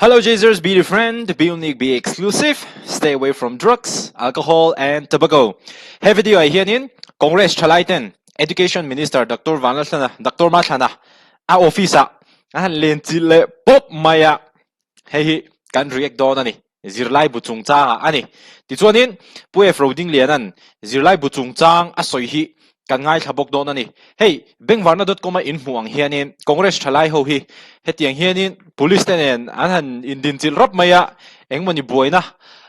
Hello Jazers, be different, be unique, be exclusive, stay away from drugs, alcohol and tobacco. He video ah hianin Congress thalai ten Education Minister Doctor Vanlalthlana, Doctor Mathlana a office ah an han len chilh leh pawp mai a, hei hi kan react dawn a ni. Zirlai bu chungchangah a ni. Tichuanin Pu F. Rodingliana'n zirlai bu chungchang a sawi hi kan ngaithla bawk dawn a ni. Hei, Bengvarna dot com a inhmuh ang hianin Congress thalai ho hi hetiang hianin Police te nen an han indinchilh rap mai a, engmawni buaina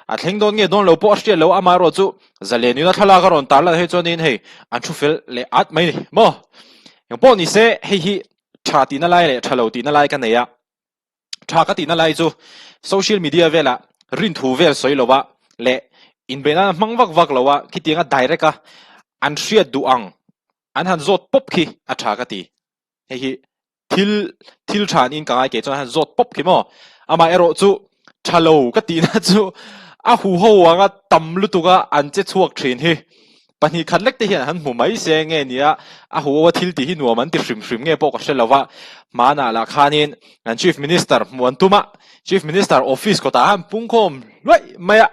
a thleng dawn nge dawn lo pawh a hriat lo, amaherawh chu zalen in a thlalak a rawn tarlan hei chuanin hei an thu fel leh at mai ni maw? Engpawh ni se hei hi tha tihna lai leh tha lo tihna lai ka nei a. Tha ka tihna lai chu social media velah rinthu vel sawi lo a leh inbeihna hmang vak vak lo a khitianga direct a an hriat duh ang an han zawt pawp khi a tha ka ti. Hei hi thil thil tha niin ka ngai kei chuan a han zawt pawp khi maw. Amaherawh chu tha lo ka tihna chu a huho anga tam lutuk a an che chhuak thin hi. Pahnih khat lek te hian han hmu mai se nge nia a huho a thil tih hi nuam an ti hrim hrim nge pawh ka hre lo va, hmanah lah khanin an Chief Minister hmu an tum a, Chief Minister office kawtah han pungkhawm hluaih mai a,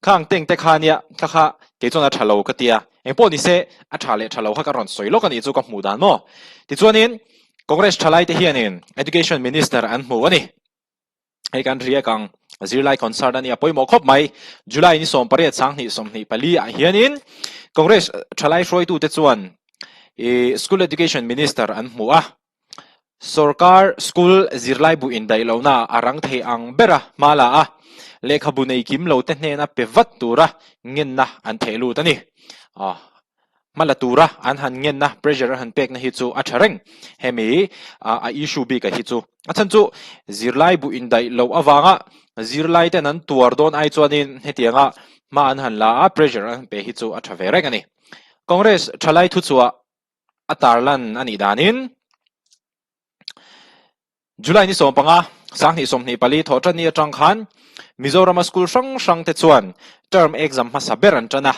khang teng te kha nia kha kha kei chuan a tha lo ka tia, engpawh ni se a tha leh tha lo kha ka rawn sawi lawk a nih chu ka hmuh dan maw. Tichuanin Congress thalai te hianin Education Minister an hmu a ni. Hei kan riak ang zirlai concert a nia pawimawh khawp mai. July ni 18 2024 ah hianin Congress thalai hruaitute chuan i School Education Minister an hmu a. Sorkar school zirlai bu indaih lohna a rang thei ang bera hma la a, lehkhabu nei kim lo te hnena pe vat tura ngenna an theh lut a ni. Hma la tura an han ngenna, pressure an han pekna hi chu a tha reng. Hemi a issue bik a hi chu. A chhan chu zirlai bu indaih loh avanga zirlai ten an tuar dawn ai chuanin hetianga hma an han la a, pressure an han pe hi chu a tha ve reng a ni. Congress thalai thuchhuah a tarlan a nih danin, July ni 15, 2024 thawhṭan ni aṭang khan Mizorama school hrang hrang te chuan term exam hmasa ber an ṭan a.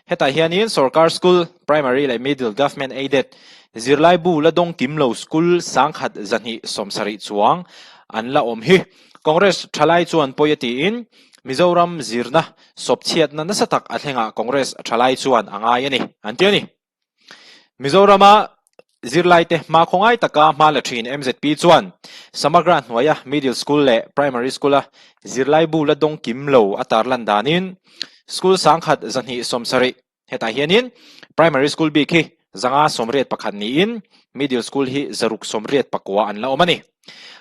Hetah hianin sorkar school, primary leh middle government aided, zirlaibu la dawng kim lo school 1170 chuang an la awm hi Congress ṭhalai chuan pawi a tiin Mizoram zirna sawpchhiatna nasa tak a thlengah Congress ṭhalai chuan a ngai a ni, an ti a ni. Mizorama zirlaite hma khawngai taka hma la thin MZP chuan Samagra hnuaia Middle School leh Primary School-a zirlaibu la dawng kim lo a tarlan danin School 1270 hetah hianin Primary School bik hi 581 niin Middle School hi 689 an la awm a ni.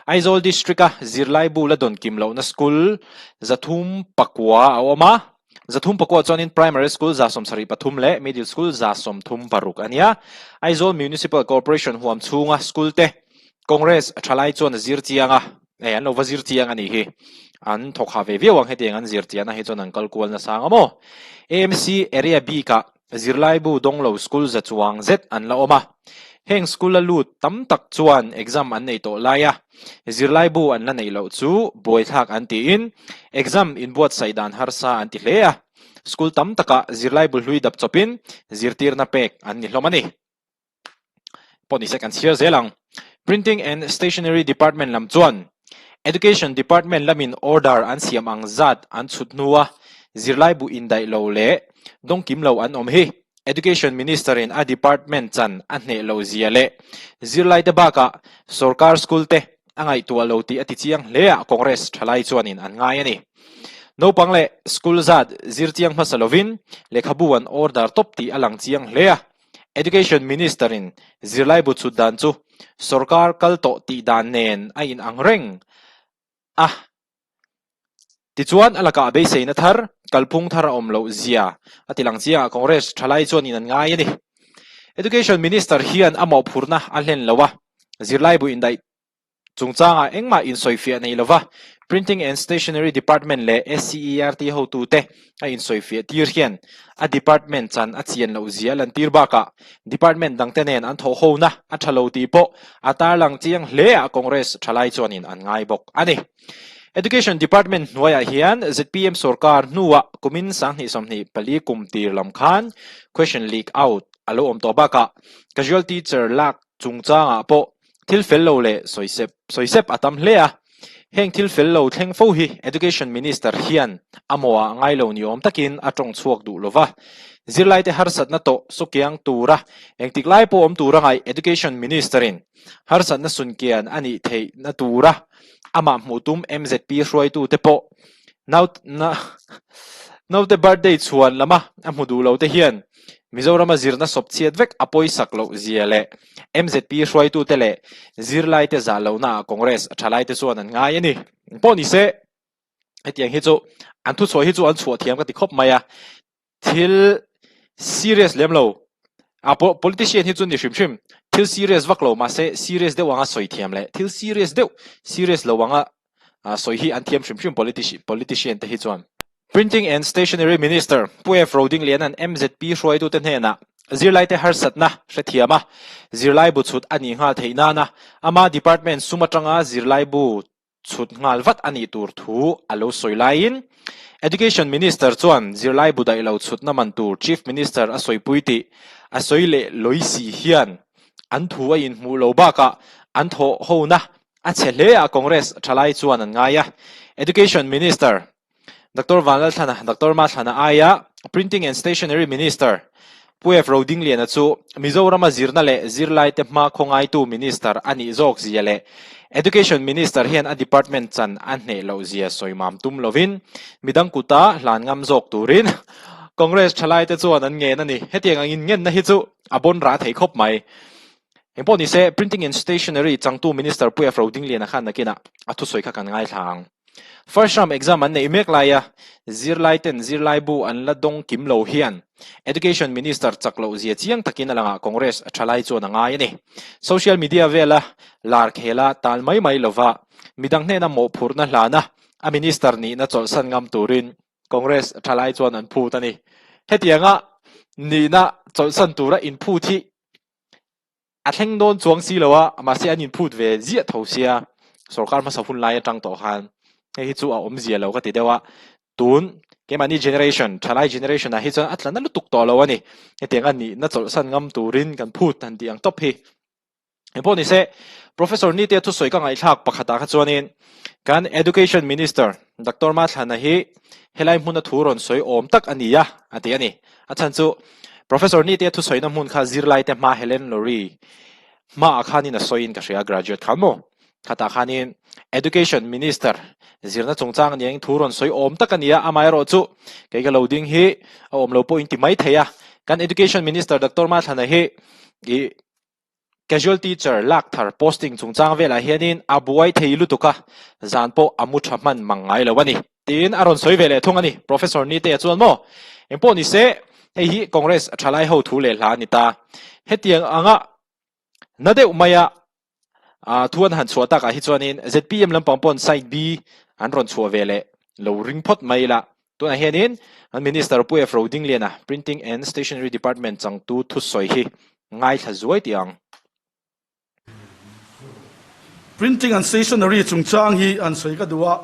Aizawl District-a zirlaibu la dawn kim lohna school 309 a awm a. 309 chuanin Primary School 73 leh Middle School 36 a nia. Aizawl Municipal Corporation huam chhunga school te Congress thalai chuan a zir chiang a, eh an lo va zir chiang a nih hi. An thawk ha ve viau ang hetiang an zir chiahna hi chuan an kal kual nasa ang a maw? AMC area bikah Zirlaibu dawng lo school za chuang zet an la awm a, heng school a lut tam tak chuan exam an nei tawh lai a, zirlaibu an la neih loh chu buaithlak an tiin exam inbuatsaih dan harsa an ti hle a, school tam takah zirlaibu hlui dap chawpin zirtirna pek an ni hlawm a ni. Pawh nise kan chhiar zel ang. Printing and Stationery Department lam chuan Education Department lamin order an siam ang zat an chhut hnua zirlaibu indaih lo leh dawngkim lo an awm hi Education Minister-in a department chan a hneh loh zia leh zirlaite bakah sorkar school te a ngaihtuah lo tih a ti chiang hle a Congress thalai chuanin an ngai a ni. Naupang leh school zat zir chiang hmasa lovin lehkhabu an order tawp tih a lang chiang hle a. Education Minister-in zirlaibu chhut dan chu sorkar kal tawh tih dan nen a inang reng a. Tichuan, a lakah beiseina thar, kalphung thar a awm loh zia a ti lang chiang a, Congress thalai chuanin an ngai a ni. Education Minister hian a mawhphurhna a hlen lo a, zirlaibu indaih Chungchangah engmah insawifiah nei lova Printing and Stationery Department leh SCERT hotute a insawifiah tir hian a department chan a chian loh zia a lantir bakah department dangte nen an thawhhona a tha lo tih pawh a tarlang chiang hle a Congress thalai chuanin an ngai bawk a ni. Education Department hnuaiah hian zpm sorkar hnuah kumin 2024 kum tir lam khan question leak out a lo awm tawh bakah casual teacher lak chungchangah pawh Thil fel lo leh sawi sep sawi sep a tam hle a. Heng thil fel lo thleng fo hi Education Minister hian a mawhah ngai lo ni awm takin a tawng chhuak duh lo va. Zirlaite harsatna tawh sawkiang tura engtik lai pawh awm tura ngaih Education Minister-in harsatna sunkian a nih theihna tura amah hmuh tum mzp hruaitute pawh naute birthday chhuan lama a hmu duh lo te hian Mizorama zirna sawp chhiat vek a pawisak loh zia leh mzp hruaitute leh zirlaite zah lohnaah Congress thalaite chuan an ngai a ni. Pawh ni se, hetiang hi chu an thuchhuah hi chu an chhuah thiam ka ti khawp mai a, thil serious lem lo a politician hi chu ni hrim hrim, thil serious vak lo mahse serious deuh anga sawi thiam leh thil serious deuh serious lo anga sawi hi an thiam hrim hrim politician te hi chuan. Printing and Stationery Minister Pu F. Rodingliana'n mzp hruaitute hnenah zirlaite harsatna hrethiam a, zirlaibu chhut a nih nghal theih nana ama department sum atanga zirlaibu chhut nghal vat a nih tur thu a lo sawi laiin Education Minister chuan zirlaibu daih lo chhutna man tur Chief Minister a sawipui tih a sawi leh lawi si hian an thu a inhmuh lo bakah an thawh hona A chhe hle a Congress thalai chuan an ngai a. Education Minister Doctor Vanlalthlana, Doctor Mathlana aia Printing and Stationery Minister Pu F. Rodingliana chu Mizorama zirna leh zirlaite hma khawngaitu Minister a nih zawk zia leh Education Minister hian a department chan a hneh loh zia sawi mam tum lovin midang kuta hlan ngam zawk turin Congress thalaite chuan an ngen a ni. Hetiang angin ngenna hi chu a bawn rah thei khawp mai. Eng pawh ni se, Printing and Stationery changtu Minister Pu F. Rodingliana khan nakinah a thusawi kha kan ngaithla ang. First term exam an neih mek laia zirlai ten zirlaibu an la dawng kim lo hian Education Minister chak loh zia chiang takin a langah Congress thalai chuan a ngai a ni. Social media vela lar khela tal mai mai lova midang hnena mawhphurhna hlana a Minister nihna chawlhsan ngam turin Congress thalai chuan an phut a ni. Hetianga nihna chawlhsan tura inphut hi A thleng dawn chuang si lo a, mahse an inphut ve ziah tho sia, sorkar hmasa hun lai atang tawh khan hei hi chu a awmzia lo ka ti deuh a, tun keimahni generation, thalai generation ah hi chuan a tla na lutuk tawh lo a ni, hetiang a nihna chawlhsan ngam turin kan phut han tih ang tawp hi. Engpawh ni se, Professor Nite thusawi ka ngaihthlak pakhatah kha chuanin kan Education Minister Doctor Mathlana hi helai hmuna thu rawn sawi awm tak a ni a, a ti a ni. A chhan chu Professor Nite thusawina hmun kha zirlaite hma Helen Lowry hmaah khanin a sawiin ka hria, graduate khan maw? Khatah khanin Education Minister zirna chungchang aniang thu rawn sawi awm tak a ni a, amaherawh chu kei ka lo ding hi a awm lo pawh in ti mai thei a, kan Education Minister Doctor Mathlana hi ih Casual teacher lak thar posting chungchang velah hianin a buai thei lutuk a, zan pawh a mu tha hman mang ngai lo a ni. Tiin a rawn sawi ve leh thung a ni. Professor Nite-a chuan maw, Engpawh ni se, hei hi Congress thalai ho thu leh hla a ni ta. Hetiang anga na deuh maia thu an han chhuah takah hi chuanin zpm lampang pawn side B an rawn chhuah ve leh lo ring phawt mai ila. Tunah hianin an Minister Pu F. Rodingliana, Printing and Stationery Department changtu thusawi hi ngaithla zuai tih ang. Printing and Stationery chungchang hi an sawi ka duh a,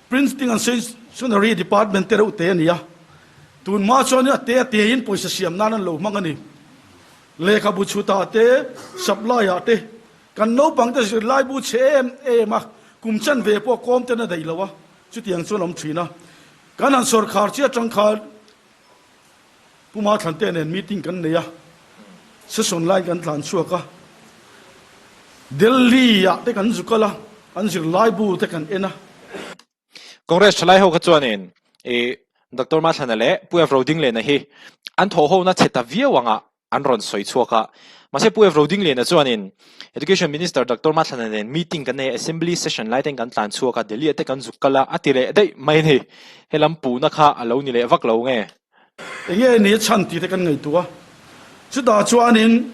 Printing and Stationery Department te reuh te a ni a, tun hma chuan a te a tein pawisa siam nan an lo hmang a ni. Lehkhabu chhutah te, supply ah te, kan naupang te zirlaibu chhe em em a, kum chanve pawh kawm ten a daih lo a, chutiang chuan a awm thin a. Kan han sawrkhar chiah atang khan Pu Mathlan te nen meeting kan nei a, session line kan tlan chhuak a, Delhi ah te kan zu kal a, an zirlaibu te kan en a. Congress thalai ho kha chuanin i Doctor Mathlana leh Pu F. Rodinglena hi an thawhhona chhe ta viau anga an rawn sawi chhuak a. Mahse Pu F. Rodingliana chuanin Education Minister Doctor Mathlana nen meeting kan nei a, Assembly session lai ten kan tlan chhuak a, Delhi ah te kan zuk kal a, a ti leh daih mai a ni. Helam puhna kha a lo ni leh vak lo nge? Enge ni a chhan tih te kan ngaihtuah a. Chutah chuanin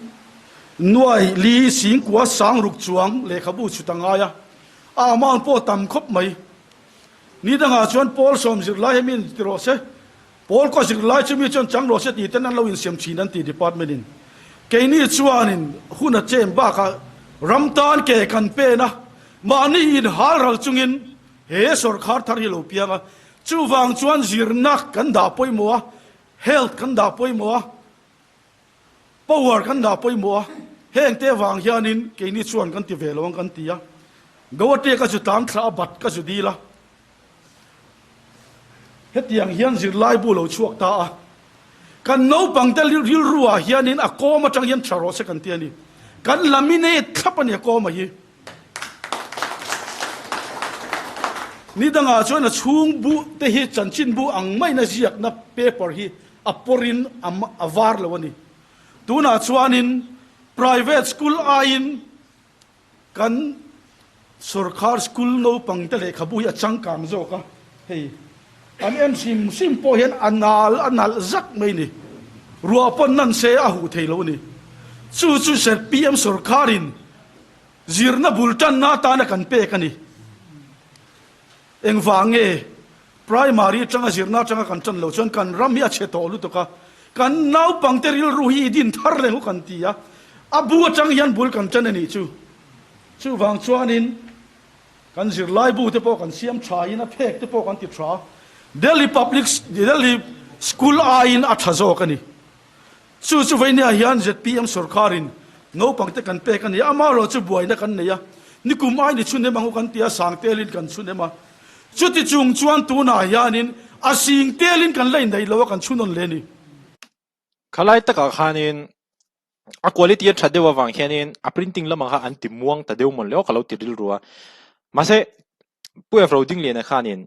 nuai li singkua sangruk chuang lehkhabu chhut a ngai a, a amount pawh a tam khawp mai. Ni dangah chuan pawl sawm zirlai hemi in ti rawh se, Pawl kaw zirlai chu mi chuan chang rawh se tih ten an lo insiam thin an ti department in. Keini chuanin hun a chem bakah ram tan ke kan pen a, mahni in hal ral chungin he sawrkhar thar hi lo piang a, chuvang chuan zirna kan dah pawimawh a, health kan dah pawimawh a, power kan dah pawimawh a, hengte vang hianin keini chuan kan ti ve lo ang kan ti a. Guwahati ka zu tlang thla a bat ka zu dil a. Hetiang hian zirlaibu lo chhuak ta a. Kan naupangte rilru ah hianin a kawm atang hian tha rawh se kan ti a ni. Kan laminate thlap a ni a kawm a hi. Ni dangah chuan a chhung bu te hi chanchin bu ang maiin a ziakna paper hi a pawrin a var lo a ni. Tunah chuanin private school aiin Kan sorkar school naupang te lehkhabu hi a changkang zawk a, hei an en hrim hrim pawh hian a nal a nalh zak mai ni. Ruah pawn nan se a huh thei lo a ni. Chu chu zpm sorkarin zirna bul tanna atana kan pek a ni. Engvang nge primary atanga zirna atanga kan tan loh chuan kan ram hi a chhe tawh lutuk a, kan naupangte rilru hi i din thar reng u kan ti a, a bu atang hian bul kan tan a nih chu. Chuvang chuanin kan zirlai bu te pawh kan siam tha in a phek te pawh kan ti tha a, Delhi public Delhi school aiin a tha zawk a ni. Chu chu vawinia hian zpm sorkarin naupangte kan pek a ni a, amaherawh chu buaina kan nei a, nikum ai ni chhun em ang u kan ti a, sang telin kan chhun em a, chuti chung chuan tunah hianin a sing telin kan la indaih lo a, kan chhun awn le ni. Khalai takah khanin a quality a that deuh avang hianin a printing lamah kha an ti muang ta deuh mawn le aw ka lo ti rilru a, mahse Pu Evro Dingliana khanin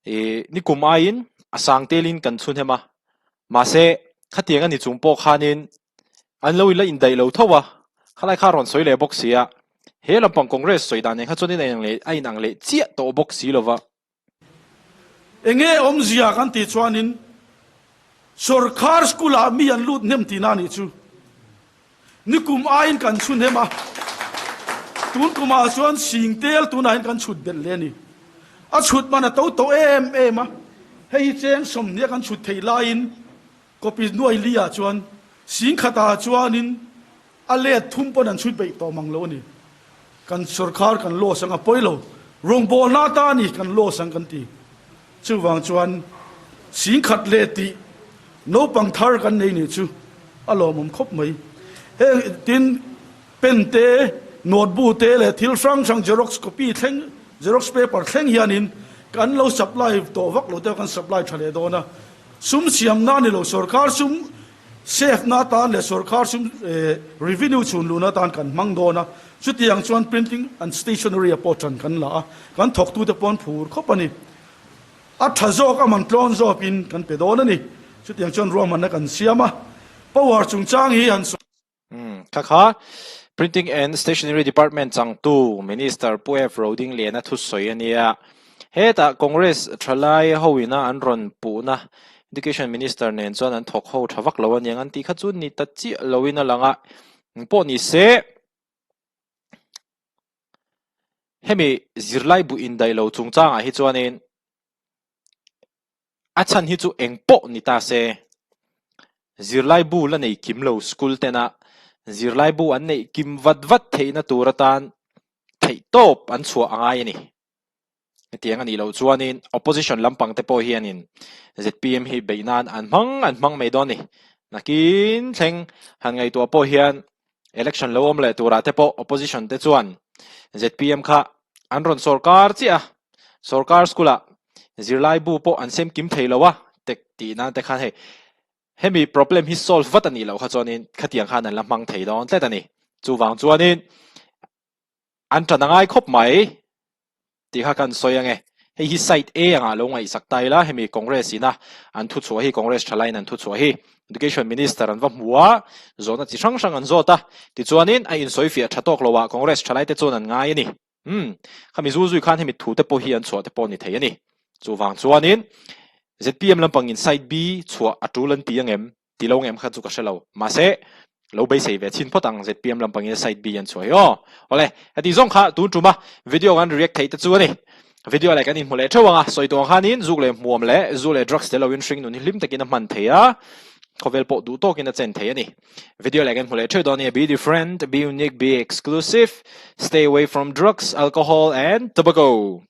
ih nikum aiin a sang telin kan chhun hem a, mahse khatiang a ni chung pawh khanin an lo ila indaih lo tho a, khalai kha a rawn sawi leh bawk si a, he lampang Congress sawi dan nen kha chuan a inang leh chiah tawh bawk si lo va. Enge awmzia kan tih chuanin sorkar school ah mi an lut hnem tihna a nih chu. Nikum aiin kan chhun hem a, tun kumah chuan sing tel tunah hian kan chhut belh leh a ni. A chhut man a to tawh em em a, hei hi cheng sawmhnih a kan chhut theih laiin copy nuai li ah chuan sing khatah chuanin a let thum pawn an chhut beih tawh mang lo a ni. Kan sorkar kan loss ang a pawi lo, rawngbawlna atan a ni kan loss ang kan ti. Chuvang chuan singkhat leh tih naupang thar kan nei nih chu a lawmawm khawp mai. Heng tin pen te, notebook te leh thil hrang hrang xerox copy thleng, xerox paper thleng hianin kan lo supply tawh vak lo te kan supply tha leh dawn a. Sum siamna a ni lo, sorkar sum save na atan leh sorkar sum revenue chhun luhna atan kan hmang dawn a. Chutiang chuan printing and stationery ah pawh ṭan kan la a, kan thawktute pawh an phur khawp a ni. A ṭha zawk, a man tlawn zawkin kan pe dawn a ni. Chutiang chuan ruahmanna kan siam a, power chungchang hi han sawi. Umm, kha kha Printing and Stationery Department changtu Minister Pu F. Rodingliana thusawi a nia. Hetah Congress ṭhalai hoina an rawn puhna Education Minister nen chuan an thawk ho ṭha vak lo aniang an tih kha chu ni ta chiah loin a lang a. Engpawh ni se, hemi zirlai bu indaih lo chungchangah hi chuanin a chhan hi chu engpawh ni ta se, zirlai bu la nei kim lo school tena zirlai bu an neih kim vat vat theihna tur atan theihtawp an chhuah a ngai a ni. Hetiang a nih loh chuanin opposition lampang te pawh hianin zpm hi beih nan an hmang an hmang mai dawn a ni. Nakin thleng han ngaihtuah pawh hian election lo awm leh turah te pawh opposition te chuan zpm kha an rawn sawrkar chiah a, sawrkar school ah zirlai bu pawh an sem kim thei lo a tek tih nan te khan hei hemi problem hi solve vat a nih loh kha chuanin khatiang khan an la hmang thei dawn tlat a ni. Chuvang chuanin An ṭan a ngai khawp mai tih kha kan sawi ange. Hei hi side A angah lo ngaihsak ta ila, hemi Congress ina an thuchhuah hi, Congress ṭhalaiin an thuchhuah hi Education Minister an va hmu a, zawhna chi hrang hrang an zawt a, tichuanin a insawifiah ṭha tawk loah Congress ṭhalaite chuan an ngai a ni. Umm, khami zu zui khan hemi thute pawh hi an chhuah te pawh a ni thei a ni. Chuvang chuanin zpm lampangin side B chhuah a ṭul an ti angem? Ti lo ngem kha chu ka hre lo. Mahse, lo beisei ve chhin phawt ang zpm lampangin side B an chhuah hi aw. Awle, heti zawng kha tun tuma video kan react theih te chu a ni. Video leh kan inhmu leh theuh ang a, sawi tuang khanin zuk leh hmuam leh zu leh drugs tel loin hring nun hi hlim takin a hman thei a, khawvel pawh duh tawkin a chen thei a ni. Video leh kan hmu leh theuh dawn nia, be different, be unique, be exclusive, stay away from drugs, alcohol and tobacco.